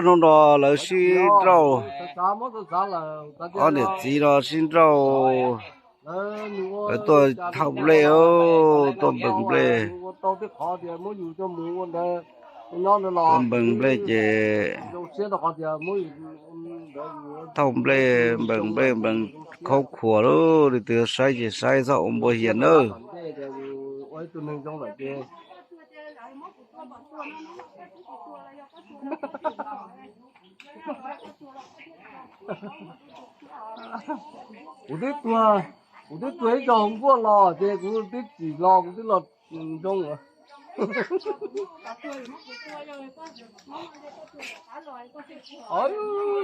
Hnub no lawv sib nrauj, ob niam txiv no sib nrauj, lawv tuaj thauj nplej, tuaj npees nplej. Tuaj npees nplej ces thauj nplej, npees nplej, npees khaub khuas lawm, leej twg saib ces saib, txhob ua npua hiam nawb. Kuv twb tuag, kuv twb tuag ib zaug nkuaj los ces kuv twb tsim los, kuv twb los zoo.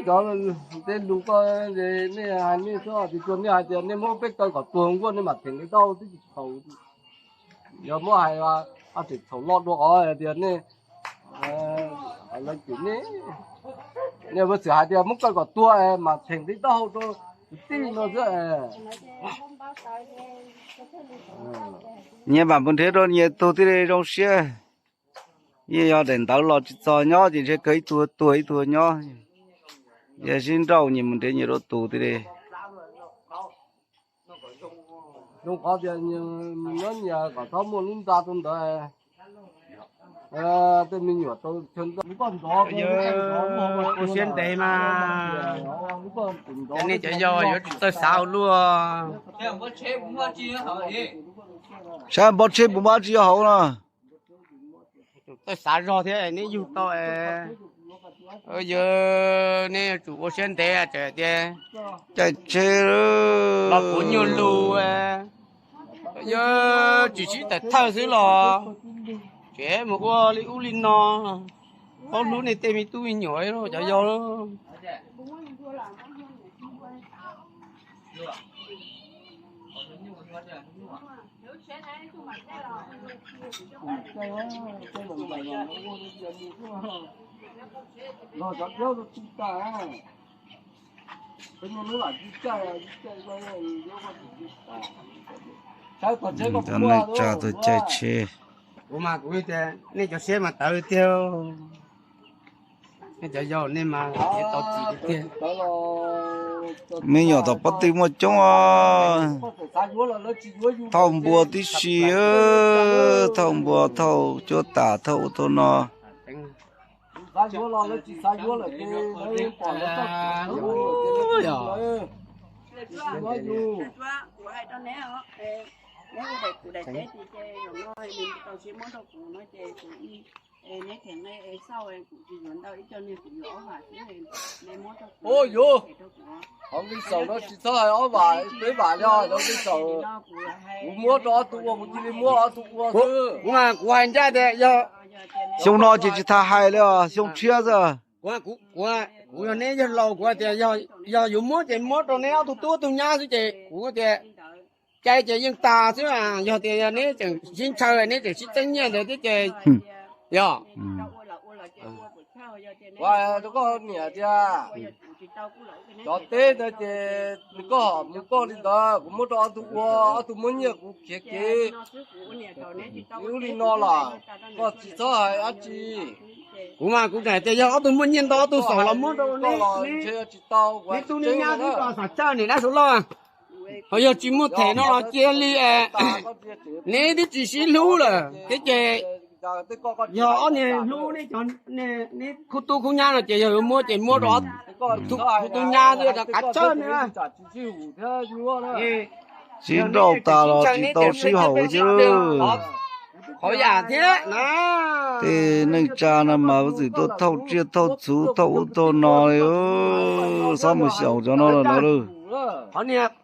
Cov tej lus ko, nej hais nej xwb, tsis tsuas nej hais tias nej muab peb kaw kom tuag nkuaj nej mam theem li tau, twb tsis txhaum. Yog muab hais, tseem txhaum loj dua qhov tias nej, lawv cem nej, nej ua txwm hais tias muab kaw kom tuag mas theem li taub hau rau kwv tij no xwb. Nyias mam mus nrhiav rau nyias tug thiaj li zoo siab. Yeej yog daim ntawv los tsis txog nyob ces ntshe kawg ib tug tuag ib tug nyob. Yog sib nrauj nyias mus nrhiav nyias rau tus thiaj li. Zoo qhov tias nyias nyob nyias kom txhob muaj lub nra rau ntawd. Tej me nyuam tau chaw ntawd, ua siab ntev mas, cov nej cov yau yuav tsis txawj xav ua luaj. Saib npov tsheb puas muaj dab tsi nyob hauv no. Txawj xav zog thiab neb yug tau. Yog nej yuav tsum ua siab ntev, tseem tias caij tsheb los puav nyuag lus, yog tsis sib tawm thawj xwb los tseem mus ua li ub li no, paub hlub nej tej me tub me nyuam cov yau. Cov neej tsa tuaj caij tsheb. Kuv mas kuv tias nej cov siab mas tawv tiag. Nej cov yau nej mas tau txim tiag. Me nyuam tom pob tw muaj coob os. Thauj npua tib si, thauj npua, thauj cuab tam, thauj ub thauj no. Ua yuav, hauv nqi xaum no tsis txhob hais ob vam peb vam li os, hauv nqi xaum kuv muab rau ob tug ua, kuv cia li muab ob tug ua xwb. Kuv mas kuv hais ncaj tias yog xyoo no ces tsis tas hais li os, xyoo tshiab xwb. Kuv, kuv yog neb yawg laus, kuv tias yog yuav muab ces muab rau neb ob tug tub tug nyab xwb ces kuv tias cai ces yeej tas xwb. Yog tias yog neb tseem sib ntshaw, neb tseem sib txeeb nyiaj ntawd thiab ces yog. Ua rau koj niam tias cov teb ntawd ces nws koj mus koj li ntawd, kuv muab rau ob tug ua, ob tug muab nyiaj kuv khiav kev li ub li no los koj tsis txhob hais dab tsi. Kuv mas kuv tseem tias yog ob tug muaj nyiaj ntau ob tug xaum los muab rau neb, neb tub neb nyab twb tso xav tsawj niam dab Suav loj. Ho yog tsis muaj them no los cia li neb twb tsis sib hlub lawm thiab ces yog ob niag hlub neb cov, neb khub tub khub nyab no ces yog yuav muab ces muab rau khub tub nyab xwb, rov qab tsawj neb. Sib nrauj tas los tsis tau sib haum xwb. Qhov yam thiab na, tej neej tsa no mas ua txwm tuaj thauj tsiaj thauj txhuv thauj ub thauj no li. Txhob mus xyaum cov no lawm lawm.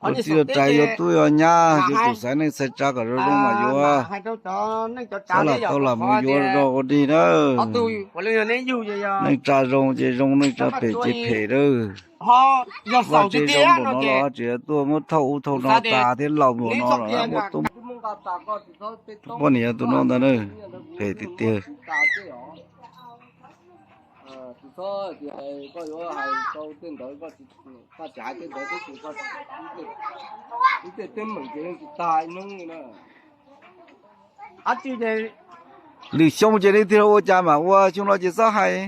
Ua txij ua rais yuav tub yuav nyab, yuav tsum xaiv neej xaiv tsav kom zoo zoo mas yuav. Txhob lam tau lam mus yuav zog ua dig na. Neej tsa zoo ces zoo, neej tsa phem ces phem lawm. Vaj tse zoo npaum no los tseem tuaj muab thauj ub thauj no tas thiab, laus npaum no los muaj tub poj niam tus no ntag na, phem tiag tiag. Dab tsi ces Lwm xyoo ces leej twg ua cas mam ua, xyoo no ces txhob hais.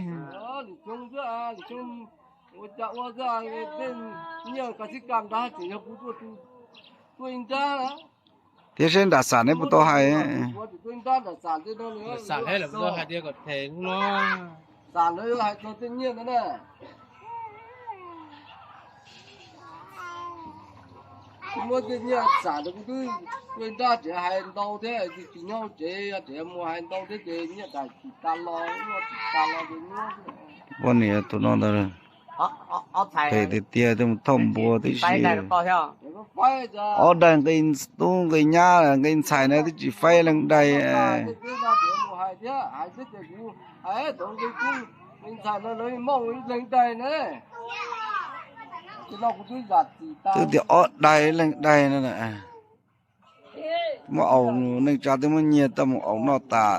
Thiab seb nram xam neb puas tau hais. Muab tej nyiaj xam rau kuv twb tuaj nrab tsev hais ntau thiab, tsis nyob tsev tsev mus hais ntau thiab ces nyiaj tsis tas los, tsis tas los ces nyob. Poj niam tus no ntag, phem tiag tiag, twb mus thauj npua tib si. Ob daig nqi tub nqi nyab nqi ntxhais na twb tsis faib leej daig. Twb tias ob daig leej daig no. Muab au, neej tsa twb muab nyiaj tau mus au noj tas.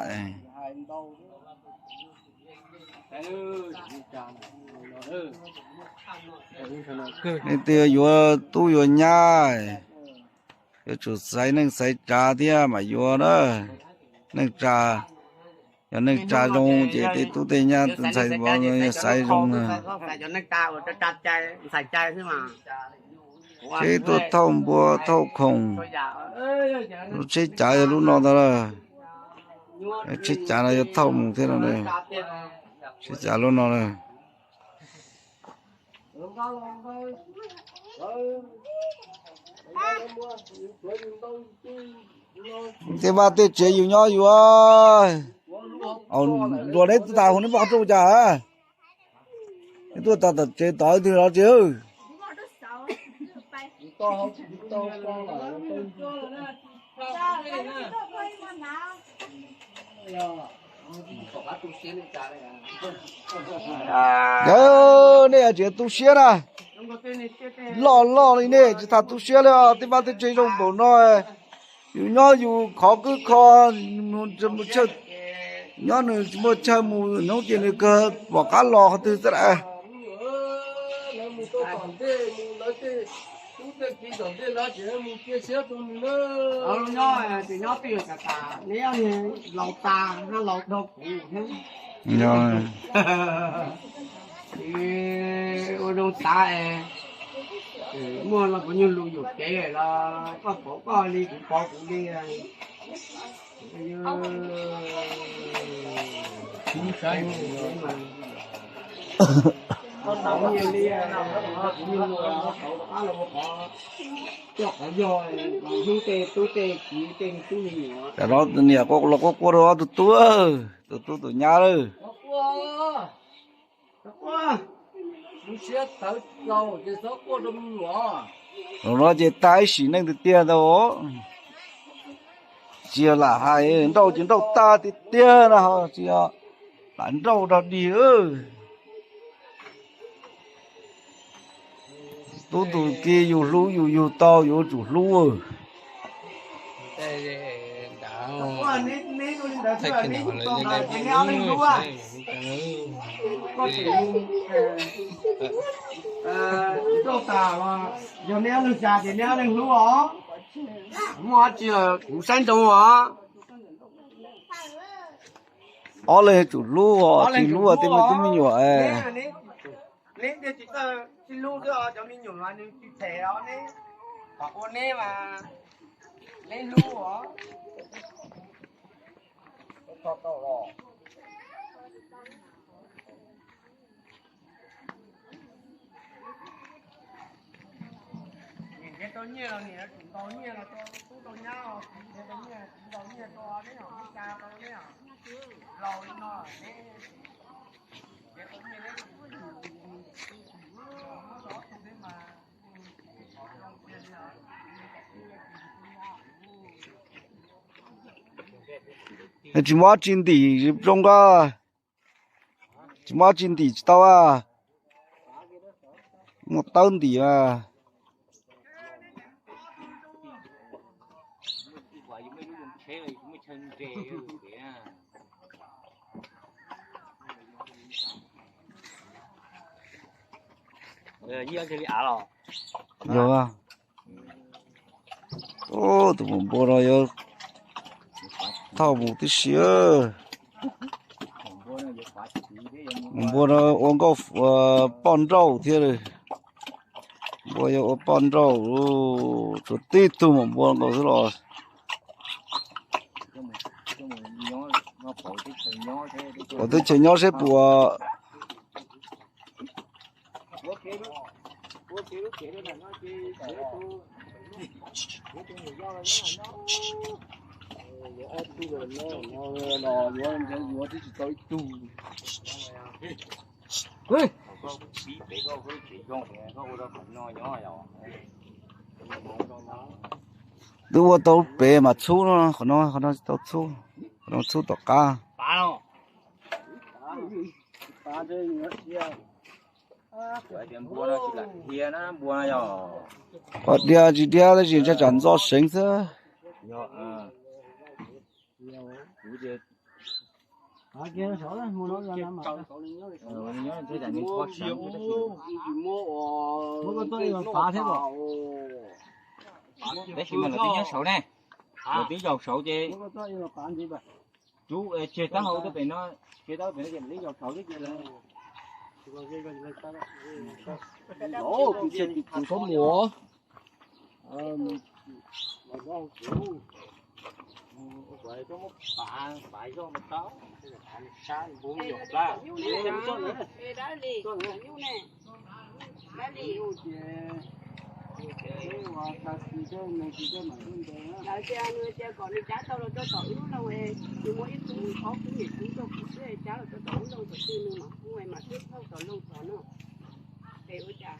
Leej twg yuav tub yuav nyab, yuav tsum xaiv neej xaiv tsav thiab mas yuav na. Neej tsa, yog neej tsa zoo ces tej tub tej nyab tus ntxhais vauv yog xaiv zoo na. Tsheb tuaj thauj npua thauj khoom, lub tsheb cav yog lub no ntag lawm. Tsheb cav no yuav thauj mus thiab no. Tsheb cav lub no na. Tej vaj tej tsev yus nyob yus. Luag neb tas hu neb muaj qhov rooj cas? Neb tuaj tas tom tsev tod ib tug los tsev. Yog nej tsis tu siab na, loj loj li nej tsis tas tu siab li os. Tej vaj tej tsev zoo npaum no, yus nyob yus khov kwb kho, nyob nws tsis muaj chaw mus hnub ces nws kawg pom qab los qhov twg xwb las. Nyob tsis nyob twj ywm tas tas, neb laus tas, neb laus dhau kuv thiab. Ua zoo tas, muaj los kuv nyuag lus yuam kev los koj pov koj li, kuv pov kuv li. Tam no niam los quaj quaj rau ob tug tub, tus tub tus nyab lawm. Zaum no ces tag ib sim neej tiag tiag ntag. Tsis yog lam hais nrauj ces nrauj tag tiag tiag na, tsis yog lam nrauj dog dig. Tub tus ki yus hlub yus yug tau yuav tsum hlub. Yog neb leej xya ces neb leej hlub os. Muaj dab tsi kuv saib ntsoov os. Ob leeg yuav tsum hlub os, tsis hlub tej me tub me nyuam. Neb tiag tsis txawj sib hlub xwb os, cov me nyuam mas nws tsis them os, neb kom ua neb mas neb hlub os. Niam nrhiav tau nyiaj los niam yuav tsum ntaus nyiaj los rau tub rau nyab, txiv nrhiav tau nyiaj txiv ntaus nyiaj rau neb, neb tsa rau neb, laus li no neb nrhiav tau nyiaj neb yuav tsum muab rau ob tug thiab mas. Tsis muaj tsi ntim zoo nqa, tsis muaj tsi ntim tsis tau a. Muaj tawb ntim a. Yog, tus maum npua no yuav thauj mus tib si. Npua no ua nkauj, ua poj nrauj thiab. Npua yog ua poj nrauj, tsuas tib tug mas npua nkaus xwb los. Ua teb chaws nyob seb puas. Twb ua tau pem mas txhub no, qhov no, qhov no tsis tau txhub, qhov no txhub tom qab. Qhov dhia tsis dhia tab sis ntshe tsam ntxo seev xwb. Tab sis mas lawv twb nyob saud ne, lawv twb yaus saud ces, tseg taub hau tuaj pem no, tseg taub hau pem no ces lawv twb yaus saud thiab ces lawv. Lawv tias nws tias kom nws cab tau los rau tom lub loog, nws muaj ib tug ob tug niam txiv rau kuv xwb, cab los rau tom lub loog tom twg nws mam hu mam twb thauj tom loog tod no. Es ua cas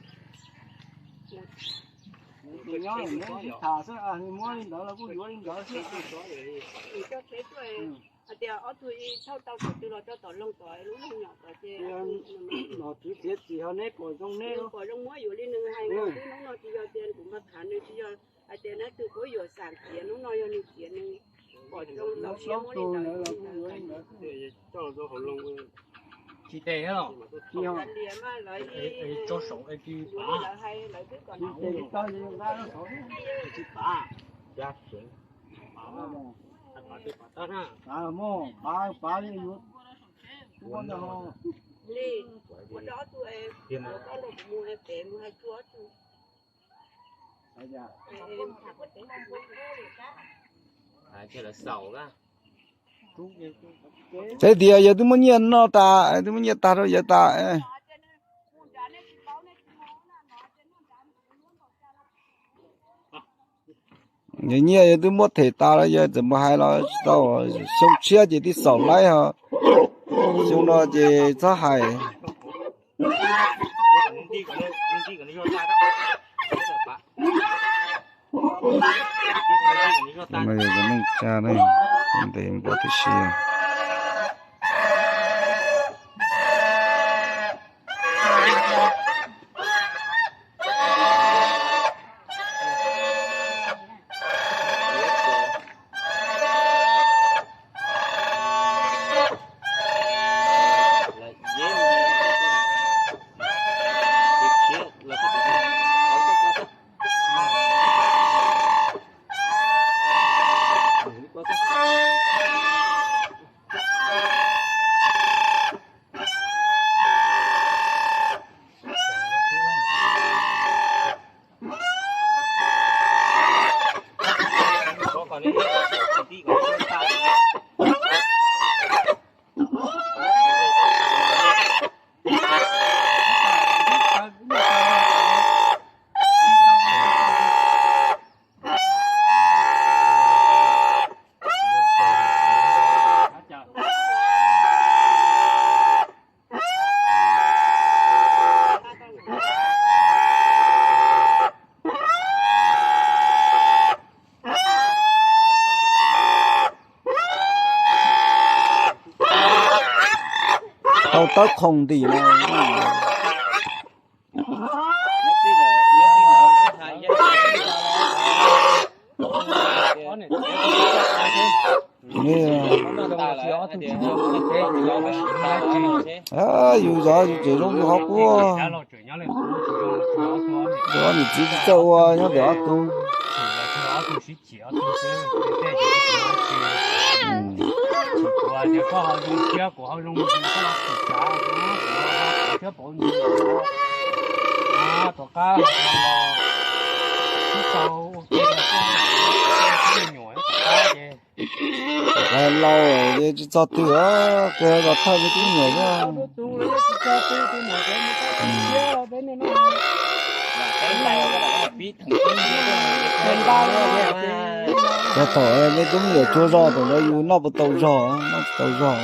nws tsis tham xwb, nws muab li ntawd los kuj yuav li ntawd xwb. Nws coj tsheb tuaj hais tias ob tug thauj tau tom twg los rau tom loog tod, lub loog nyom tod ces, no txiav txim ho neb pom zoo neb, pom zoo muab yuav li nws hais. Hnub no tsis yog tias kuv npaj tham nws, tsis yog hais tias neb tus kuv yuav xam tias hnub no yog nws tias nws pom zoo tau siab muab li ntawd. Tsis tes los, tso saum es tsis pav. Lawv hais lawv twb kom tsis pav. Pav, pav, pav, pav li yuav. Li, ua rau ob tug es, ua rau kuv mus es pem mus hais txog ob tug. Teb tias yawg twb muab nyiaj noj tas, twb muab nyiaj tag rau yawg tas. Yawg nyiaj yawg twb muab them tas lawm, yawg txawm mus hais los tsis tau, xyoo tshiab ces tib xaus laib ho, xyoo no ces txhob hais. Neej tsa ne, ntes npua tib si. Tau tawb khoom ntim no. Yus zov yus tseem zoo yus qhov qub. Yus ob niam txiv tsis txawj ua nyob ntawm ob tug. tug sib chim ob tug xwb, tej ces tsis muaj dab tsi. Tsis tuav tias koj ho zoo thiab kuv ho zoo, koj los txim xav, kuv thiab pauv ntsis los, tom qab los sib tau ua ke los koj me nyuam tom qab ces. Laus ces tsis txog twg os, qias los thawj me tub me nyuam xwb. Txog thaum me tub me nyuam tsuag zog thaum ntawd yus noj puas tau zog, noj tsis tau zog.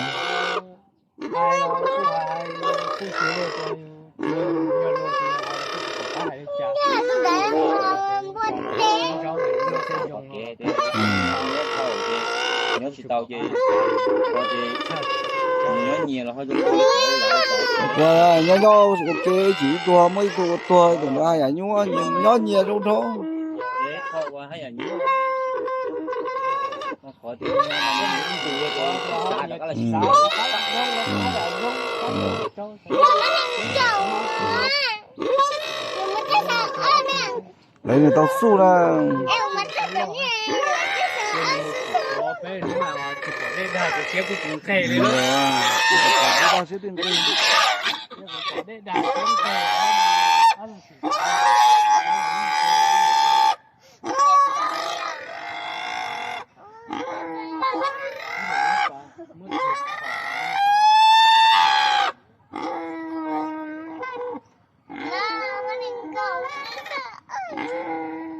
Nyob nyob ua ke ib tug tsuag muaj ib tug ua tuag, thaum ntawd haj yam nyuaj, nyob nyias zoo nraug. Lawv nws tau xub na.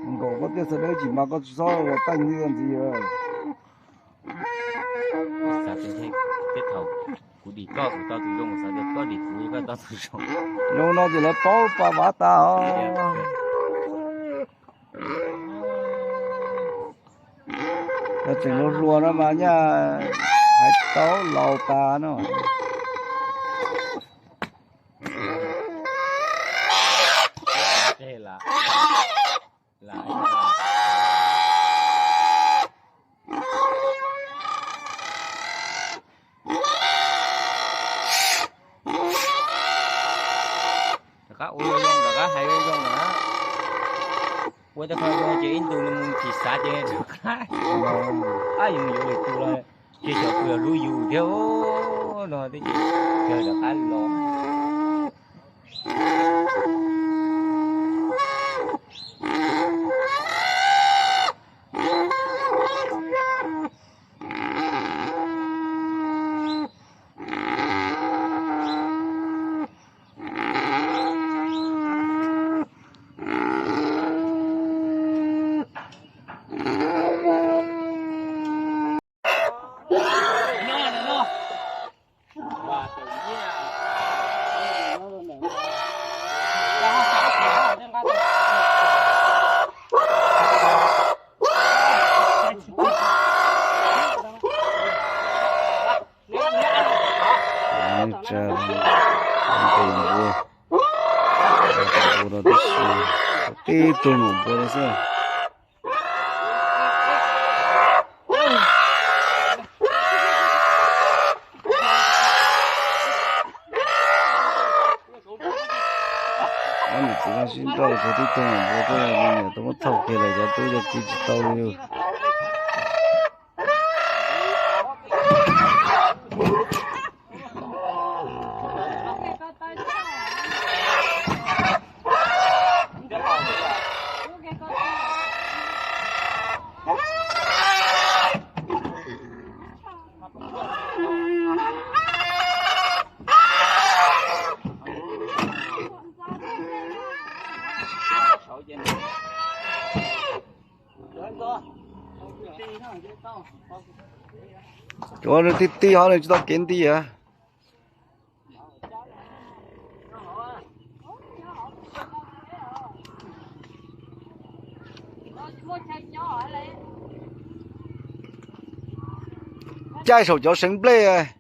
Nkaum koj tiaj sawv dawb tsis mas koj tsis txhob ua taij ntxiv ntxiv. Xav tias tej thaum kuv dim koj kuv tau tus zoo, xav tias koj dim kuv koj tau tus zoo. Zoo no ces lawv paub pa vav tas os. Tseem hluas hluas no mas nyaj hais tau laus tas no. Rov qab ua zoo zoo, rov qab hais zoo zoo na. Ua tej qho zoo ces ib ntus nws mus thim xav ces rov qab. Ab, yus yuav lwm tus los ces xyov puas yog hlub yus thiab no, twb ces kawg rov qab los. Tib tug maum npua xwb. Ob niam txiv no sib nrauj, tib tug maum npua, tau muab thauj kiag lawm, cov tub cov ki tsis tau li. Cov nws ti ti ho nws tsis tau kev nti a. Caij saum cov seev nplej.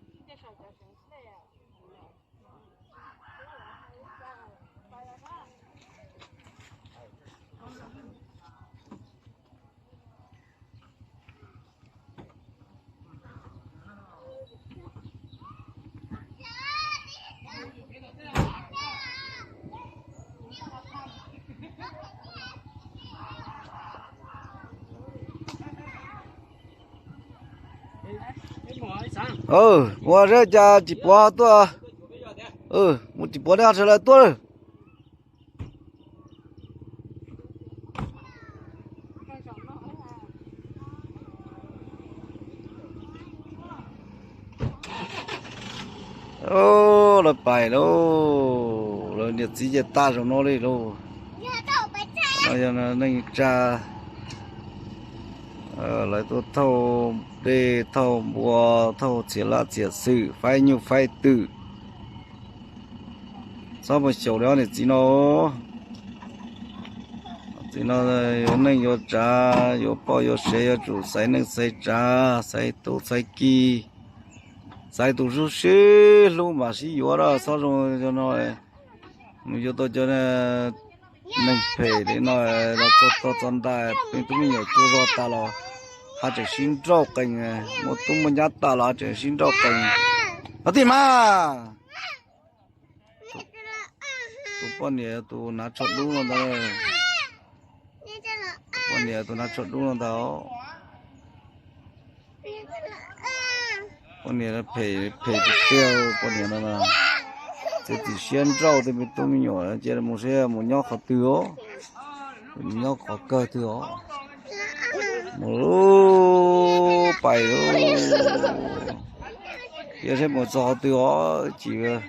Mus saib cas Tsis Puav tuaj. Mus Tsis Puav neb ho sawv daws tuaj. Lawv pais lauj, lawv niam txiv ces tag zaum no li lauj. No yog neej tsa, lawv tuaj thauj dej, thauj npua, thauj txhia laj txhia xwm, faib nyuj faib twm. Txhob mus xyaum li ob niam txiv no. Txiv no yuav neej yuav tsav, yuav poj yuav sev, yuav tsum xaiv neej xaiv tsav, xaiv tub xaiv ki, xaiv tus sib hlub mam sib yuav na. Txhob zoo no, mus yuav tau cov neeg phem li no los txog tog txog ntawm peb tub me nyuam tsaug zog tas los ho tseem sib nrauj qees, muaj tub muaj nyab tas los ho tseem sib nrauj qees. Ov, tij mas, tus poj niam tus hnav tsho dub no ntag. Poj niam tus hnav tsho dub no ntag. Poj niam phem, phem tiag tiag poj niam no. Txiav txim siab nrauj tej me tub me nyuam ces mus saib mus nyob qhov twg os. Mus nyob qhov kawg twg os. Mus pais, cia saib mus txog qhov twg os. Chim,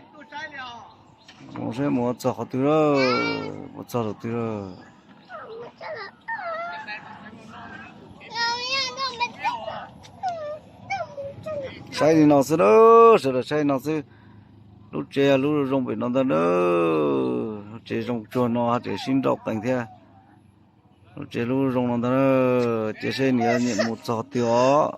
mus saib mus txog qhov twg lawm, mus txog qhov twg lawm. Saib li no xwb na, sawv daws saib li no xwb. Lub tsev yog lub zoo pem no ntag na. Lub tsev zoo tsuag no ho tseem sib nrauj qees thiab. Lub tsev lub zoo no ntag na. Ces saib nws yuav mus txog qhov twg os.